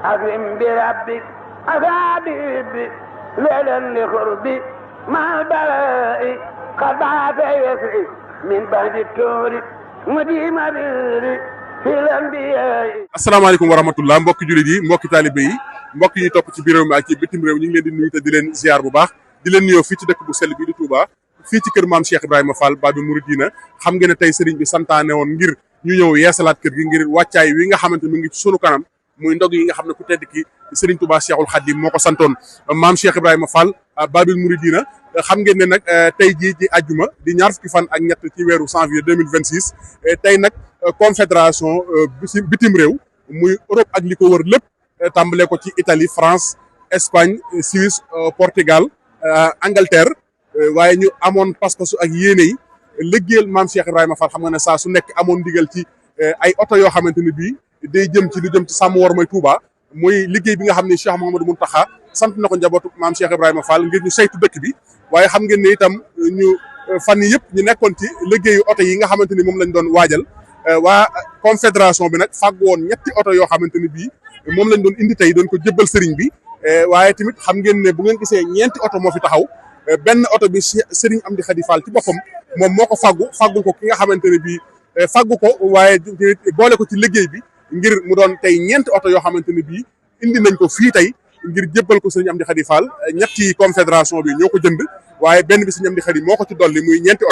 أكرم بربك أصابي ليلا لقربي مع البلاء قد عاد يسري من بعد الكور مديم بيري في الأنبياء. asalaamaaleykum wa rahmatullah mbokki jullit yi mbokki taalibe yi mbokk yi topp ci biir réew mi ak ci bitim réew ñu ngi leen di nuyu te di leen ziar bu baax di leen nuyoo fii ci dëkk bu sell bi di Touba fii ci kër maam Cheikh Ibrahima Fall Babi Mouridina xam ngeen ne tey sëriñ bi santaane woon ngir ñu ñëw yeesalaat kër gi ngir wàccaay wi nga xamante mu ngi ci sunu kanam muy ndog yi nga xam ne ku tedd ki sëriñ Touba Cheikhul Khadim moo ko santoon maam Cheikh Ibrahima Fall Babi Mouridina xam ngeen ne nag tey jii ci àjjuma di ñaar fukki fan ak ñett ci weeru janvier 2026 tey nag confédération bitim réew muy Europe ak li ko wër lépp tàmbale ko ci Italie France Espagne Suisse Portugal Angleterre waaye ñu amoon pas-pasu ak yéene yi liggéeyal maam Cheikh Ibrahima Fall xam nga ne saa su nekk amoon ndigal ci ay oto yoo xamante ne bii day jëm ci lu jëm ci sàmm war may Touba muy liggéey bi nga xam ne Cheikh Mouhamadou Mountakha sant na ko njabootu maam Cheikh Ibrahima Fall ngir ñu saytu dëkk bi waaye xam ngeen ne itam ñu fan yi yëpp ñu nekkoon ci liggéeyu oto yi nga xamante ni moom lañ doon waajal waa confédération bi nag fàgg woon ñetti oto yoo xamante ni bii moom lañ doon indi tey doon ko jébbal sëriñ bi waaye tamit xam ngeen ne bu ngeen gisee ñeenti oto moo fi taxaw benn oto bi sëriñ Amdi Khady Fall ci boppam moom moo ko fàggul ko ki nga xamante ne bii fàggu ko waaye boole ko ci liggéey bi ngir mu doon tey ñeenti oto yoo xamante ne bii indi nañ ko fii tey ngir jébbal ko sëriñ Amdi Khady Fall ñetti confédération bi ñoo ko jënd waaye benn bi sëriñ Amdi Khady moo ko ci dolli muy ñeenti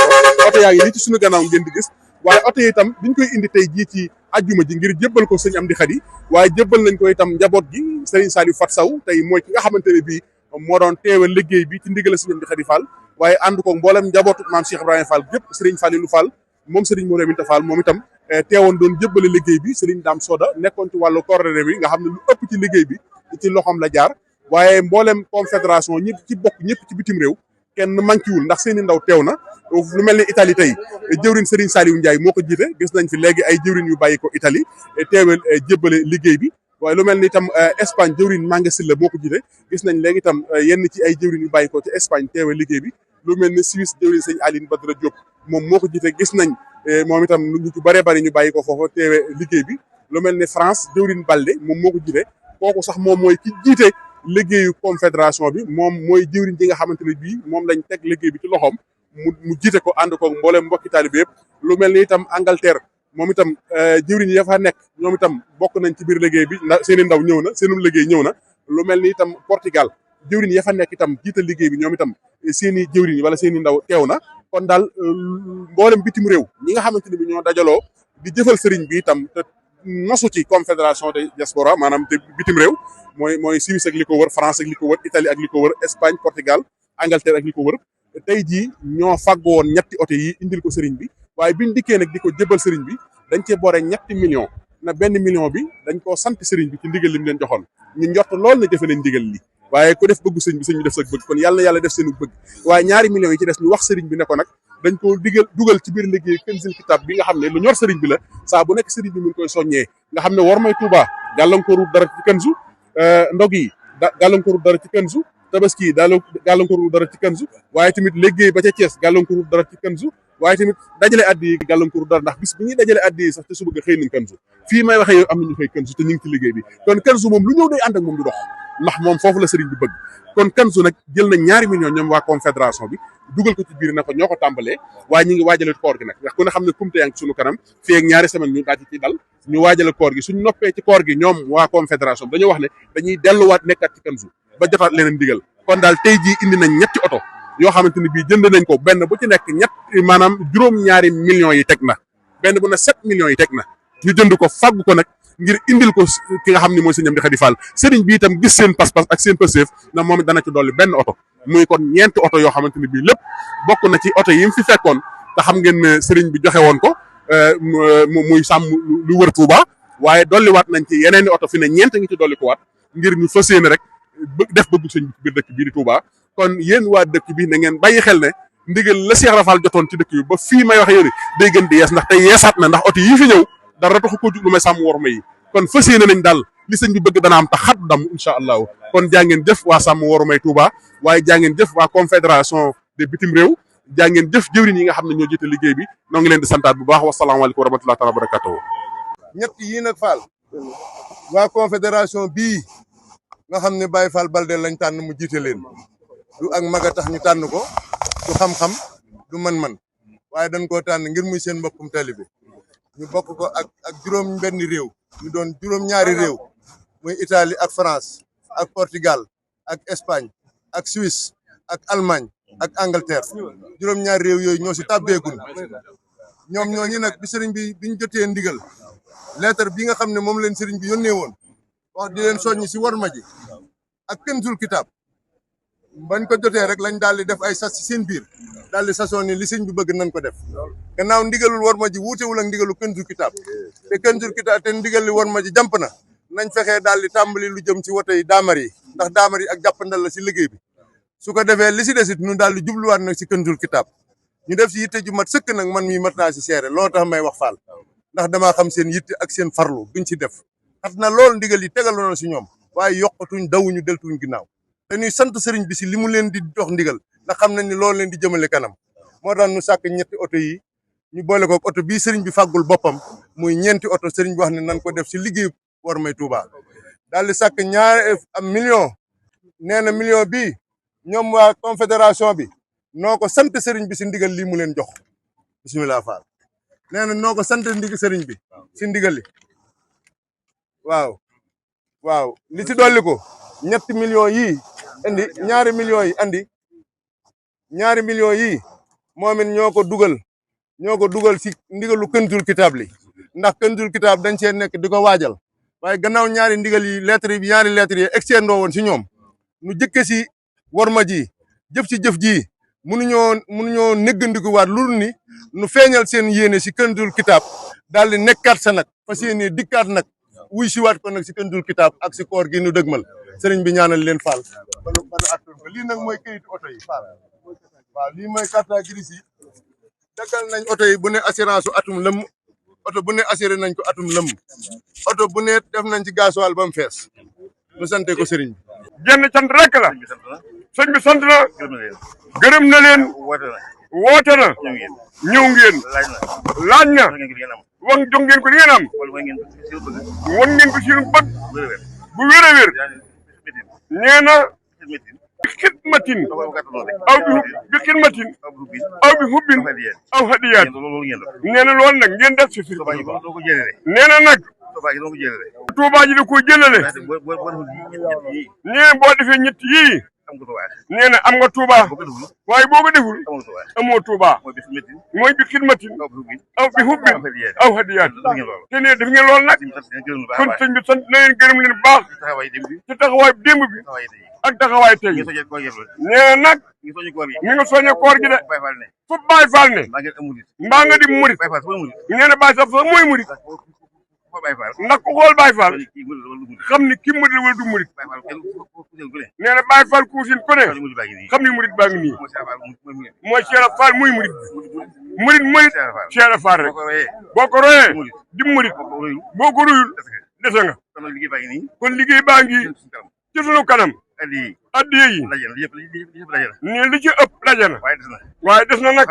oto yaa ngi nii ci suñu gannaaw ngeen di gis waaye oto yi itam biñ koy indi tey jii ci ajjuma ji ngir jébbal ko sëriñ Amdi Khady waaye jébbal nañ ko itam njaboot gi sëriñ Saliou Fat Saw tey mooy ki nga xamante ne bii moo doon teewal liggéey bi ci ndigal sëriñ Amdi Khady Fall waaye ànd ko mboolem njabootu maam Cheikh Ibrahima Fall gépp sëriñ Falilou Fall moom sëriñ Mourou Minta Fall moom itam teewoon doon jébbale liggéey bi sëriñ Dame Soda nekkoon ci wàllu coordonné bi nga xam ne lu ëpp ci liggéey bi ci loxoom la jaar waaye mboolem confédération ñi ci bokk ñëpp ci bitim réew kenn manquéwul ndax seen i ndaw teew na lu mel ni Italie tey jëwriñ Serigne Saliou Ndiaye moo ko jiite gis nañ fi léegi ay jëwriñ yu bàyyi ko Italie teewal jébbale liggéey bi waaye lu mel ni itam Espagne jëwriñ Manga Sylla moo ko jiite gis nañ léegi itam yenn ci ay jëwriñ yu bàyyi ko ci Espagne teewal liggéey bi lu mel ni Suisse jëwriñ sëñ Aline Badara Diop moom moo ko jiite gis nañ moom itam ñu ci bëree bëri ñu bàyyi ko foofu teewe liggéey bi lu mel ni France jëwriñ Balde moom moo ko jiite kooku sax moom mooy ki jiite liggéeyu confédération bi moom mooy jëwriñ ji nga xamante ne bii moom lañ teg liggéey bi ci loxoom mu jiite ko ànd ko mboolem mbokki taalibe yëpp lu mel ni itam Angleterre moom itam jëwriñ ya fa nekk ñoom itam bokk nañ ci biir liggéey bi ndax seen i ndaw ñëw na seenum liggéey ñëw na lu mel ni itam Portugal jëwriñ ya fa nekk itam jiite liggéey bi ñoom itam seen i jëwriñ wala seen i ndaw teew na kon daal mboolem bitim réew ñi nga xamante ne bi ñoo dajaloo di jëfal sëriñ bi itam te nosu ci confédération de diaspora maanaam te bitim réew mooy Suisse ak li ko wër France ak li ko wër Italie ak li ko wër Espagne Portugal Angleterre ak li ko wër tey jii ñoo fàgg woon ñetti oto yi indil ko sëriñ bi waaye biñ dikkee nag di ko jëbal sëriñ bi dañ cee boore ñetti million na benn million bi dañ koo sant sëriñ bi ci ndigal li mu leen joxoon ñu njort lool na jëfe nañ ndigal li waaye ku def bëggu sëriñ bi sëriñ bi def sa bëgg kon yàlla na yàlla def seenu bëgg waaye ñaari millions yi ci des ñu wax sëriñ bi ne ko nag dañ ko dugal ci biir liggéey Kanzul Kitab bi nga xam ne lu ñor sëriñ bi la saa bu nekk sëriñ bi mu ngi koy soññee nga xam ne war may Touba gàllankooru dara ci Kanzu ndog yi gàllankooru dara ci Kanzu tabaski yi gàllankooru dara ci Kanzu waaye tamit liggéey ba ca Thiès gàllankooru dara ci Kanzu waaye tamit dajale addi yi gàllankooru dara ndax bis bi ñuy dajale addi yi sax te su bëgg xëy nañ Kanzu fii may waxee yow am nañu xëy Kanzu te ñu ngi ci liggéey bi kon Kanzu moom lu ñëw day ànd ak moom du dox ndax moom foofu la sëriñ bi bëgg kon Kanzu nag jël na ñaari millions ñoom waa confédération bi dugal ko ci biir na ko ñoo ko tàmbalee waaye ñu ngi waajale koor gi nag ndax ku ne xam ne kumte yaa ngi sunu kanam fii ak ñaari semaine ñu daal ci dal ñu waajale koor gi suñ noppee ci koor gi ñoom waa confédération bi dañoo wax ne dañuy delluwaat nekkaat ci Kanzu ba jotaat leneen digal kon daal tey jii indi nañ ñetti oto yoo xamante ne bii jënd nañ ko benn bu ci nekk maanaam juróom-ñaari millions yi teg na benn bu ne 7 millions yi teg na ñu jënd ko fàggu ko nag ngir indil ko ki nga xam ne mooy sëriñ Amdi Khady Fall sëriñ bi itam gis seen pas-pas ak seen pëseef na moom it dana ci dolli benn oto muy kon ñeenti oto yoo xamante ne bii lépp bokk na ci oto yi mu fi fekkoon te xam ngeen ne sëriñ bi joxe woon ko muy sàmm lu wër Touba waaye dolliwaat nañ ci yeneen i oto fi ne ñeent ngi ci dolli ko waat ngir ñu fas yéene rek def bëgg sëñ bi ci biir dëkk bii di Touba kon yéen waa dëkk bi na ngeen bàyyi xel ne ndigal la Cheikh Rafal jotoon ci dëkk bi ba fii may waxe yéen day gën di yees ndax tey yeesaat na ndax oto yi fi ñëw dara taxu ko jug lu may sàmm worma yi kon fas yéene nañ daal li sëñ bi bëgg dana am te xat dam incha allahu kon jaa ngeen jëf waa sàmm wormay Touba waaye jaa ngeen jëf waa confédération de bitim réew jaa ngeen jëf jëwriñ yi nga xam ne ñoo jiite liggéey bi noo ngi leen di santaat bu baax wasalaamaaleykum wa rahmatullahi taala wa barakatuhu ñett yii nag Fall waa confédération bii nga xam ne Baye Fall Balde lañ tànn mu jiite leen du ak maga tax ñu tànn ko du xam-xam du man-man waaye dañ koo tànn ngir muy seen mbokkum taalibe ñu bokk ko ak juróom benn réew ñu doon juróom ñaari réew muy Italie ak France ak Portugal ak Espagne ak Suisse ak Allemagne ak Angleterre juróom ñaari réew yooyu ñoo si tàbbeegul ñoom ñooñu nag bi sëriñ bi biñ jotee ndigal lettre bi nga xam ne moom leen sëriñ bi yónnee woon wax di leen soññ si warma ji ak Kanzul Kitab bañ ko jotee rek lañ daal di def ay sas ci seen biir daal di sasoon ni li sëñ bi bëgg nañ ko def gannaaw ndigalul warma ji wuutewul ak ndigalu Kanzul Kitab te Kanzul Kitab te ndigal li warma ji jàmp na nañ fexee daal di tàmbali lu jëm ci woto yi daamar yi ndax daamar yi ak jàppandal la si liggéey bi su ko defee li si desit ñu daal di jubluwaat nag si Kanzul Kitab ñu def si yitte ju mat sëkk nag man mii mat naa si seere loo tax may wax Fall ndax damaa xam seen yitte ak seen farlu duñ ci def xat na lool ndigal yi tegaloon na si ñoom waaye yokkatuñ dawuñu deltuñ ginnaaw dañuy sant sëriñ bi si li mu leen di dox ndigal ndax xam nañ ni loolu leen di jëmale kanam moo tax ñu sàkk ñetti oto yi ñu boole ko oto bii sëriñ bi fàggul boppam muy ñeenti oto sëriñ bi wax ne nan ko def si liggéey war may Touba daal di sàkk ñaari am million nee na million bii ñoom waa confédération bi noo ko sant sëriñ bi si ndigal lii mu leen jox bisimilah Fall nee na noo ko sant sëriñ bi si ndigal li waaw li ci dolli ko ñetti millions yii indi ñaari millions yi andi ñaari millions yii moom it ñoo ko dugal si ndigalu Kanzul Kitab li ndax Kanzul Kitab dañ cee nekk di ko waajal waaye gannaaw ñaari ndigal yi lettre yi ñaari lettre yi extendoo woon si ñoom nu jëkke si warma ji jëf ci jëf ji mënuñoo néggandikuwaat loolu ni nu feeñal seen yéene si Kanzul Kitab daal di nekkaat sa nag fas yéene dikkaat nag wuy siwaat ko nag si Kanzul Kitab ak si koor gi nu dëgmal sëriñ bi ñaanal leen Fall banu atton ko lii nag mooy këyitu oto yi Fall waaw lii mooy carte grise yi daggal nañ oto yi bu ne assurance u atum lëmm oto bu ne assuré nañ ko atum lëmm oto bu ne def nañ ci gasoil ba mu fees nu sante ko sëriñ bi genn cant rek la sëñ bi sant na gërëm na leen woote na ñëw ngeen laaj na wax jox ngeen ko li ngeen am won ngeen ko seen bëgg bu wér a wér nee na bi xidmatin aw bi xidmatin aw bi hubbin aw hadiyaat nee na loolu nag ngeen def si fir nee na nag Touba ji da koo jëlale nee boo defee ñett yii nee na am nga Touba waaye boo ko deful amoo Touba mooy bi xidmatin aw bi hubbin aw hadiyaat te nee def ngeen lool nag kon sëñ bi sant na leen gërëm leen baax ci taxawaay démb bi ak taxawaay tey nee na nag mi nga soññee koor gi de fu Baye Fall ne mbaa nga di murit nee na Baye sax mooy murit ndax ku xool Baye Fall xam ni kii murit la wala du murit nee na Baye Fall ku sin ku ne xam ni murit baa ngi nii mooy Cheikh Fall muy murit murit Cheikh Fall rek boo ko royee di murit boo ko royul dese nga kon liggéey baa ngi ci sunu kanam addiya yi nee li ci ëpp daje na waaye des na nag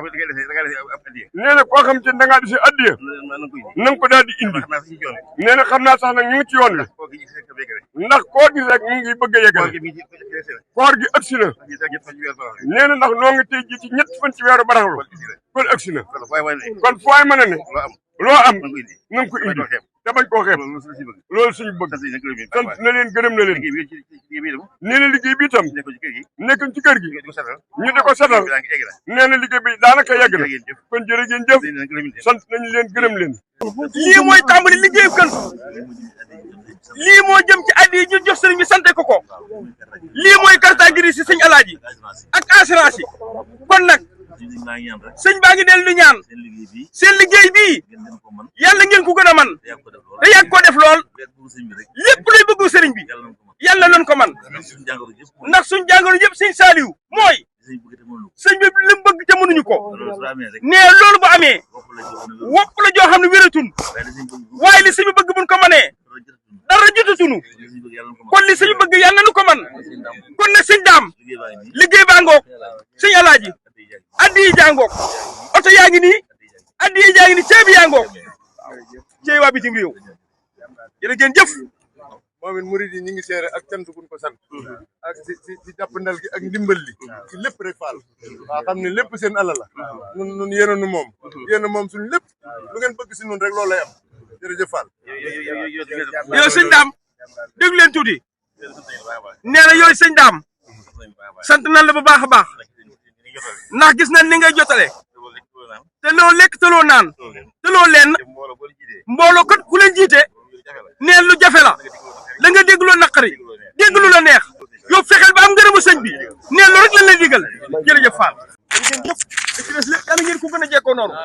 nee na koo xam te da ngaa dese addiya na nga ko daal di indi nee na xam naa sax nag ñu ngi ci yoon wi ndax koo gis rek mu ngi bëgg a yeggale koor gi ëgsi na nee na ndax noo ngi tey ji ci ñett fan ci weeru baraxlu kon ëgsi na kon fooy mën a ne loo am na nga ko indi te bañ koo xeeb loolu suñu bëgg sant na leen gërëm na leen nee na liggéey bi itam nekk ci kër gi ñu di ko setal nee na liggéey bi daanaka yegg na kon jërë ngeen jëf sant nañu leen gërëm leen. lii mooy tàmbali liggéeyu Kanzu lii moo jëm ci addi yi ñu jox sëriñ bi sante ko ko lii mooy carte grise si sëñ Alaaji ak assurance yi kon nag sëñ baa ngi dellu ñaan seen liggéey bii yàlla ngeen ko gën a man te yàgg ko def lool lépp luy bëggu sëriñ bi yàlla nañ ko man ndax suñ jàngoro yëpp sëñ Saaliw mooy sëñ bi li mu bëgg te mënuñu ko nee loolu bu amee wopp la joo xam ne wératun waaye li sëñ bi bëgg buñ ko manee dara jotatunu kon li sëñ bëgg yàlla nu ko man kon nag sëñ daam liggéey baa ngoog sëñ Alaaji addi yi jàngoog oto yaa ngi nii addi yi jaa ngi nii ceebi yaa ngoog ceey waa bitim réew jërë ngeen jëf. moom it murid yi ñu ngi seere ak cant buñ ko sant ak ci jàppandal gi ak ndimbal li ci lépp rek Fall waaw xam ne lépp seen alal la nun yéen a nu moom yéen a moom suñu lépp lu ngeen bëgg si nun rek loolu lay am jërëjëf Fall. yow sëñ Daam déglu leen tuuti nee na yooyu sëñ Daam sant nan la bu baax a baax ndax gis nañ ni ngay jotale te loo lekk te loo naan te loo leen mbooloo kat ku leen jiite neen lu jafe la la nga dégg loo naqari dégg lu la neex yow fexeel ba am ngërëmu sëñ bi neen lu rek lan lay digal jërëjëf Fall. jërëjëf jëf ci des lépp yàlla ngeen ko gën a jekkoo noonu.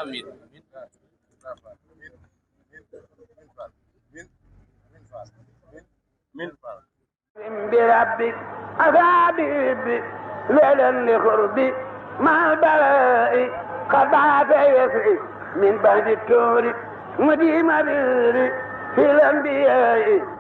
بربك أفابي ليلا لقربي مع البلاء قد عاف يسعي من بعد التور مديم في الأنبياء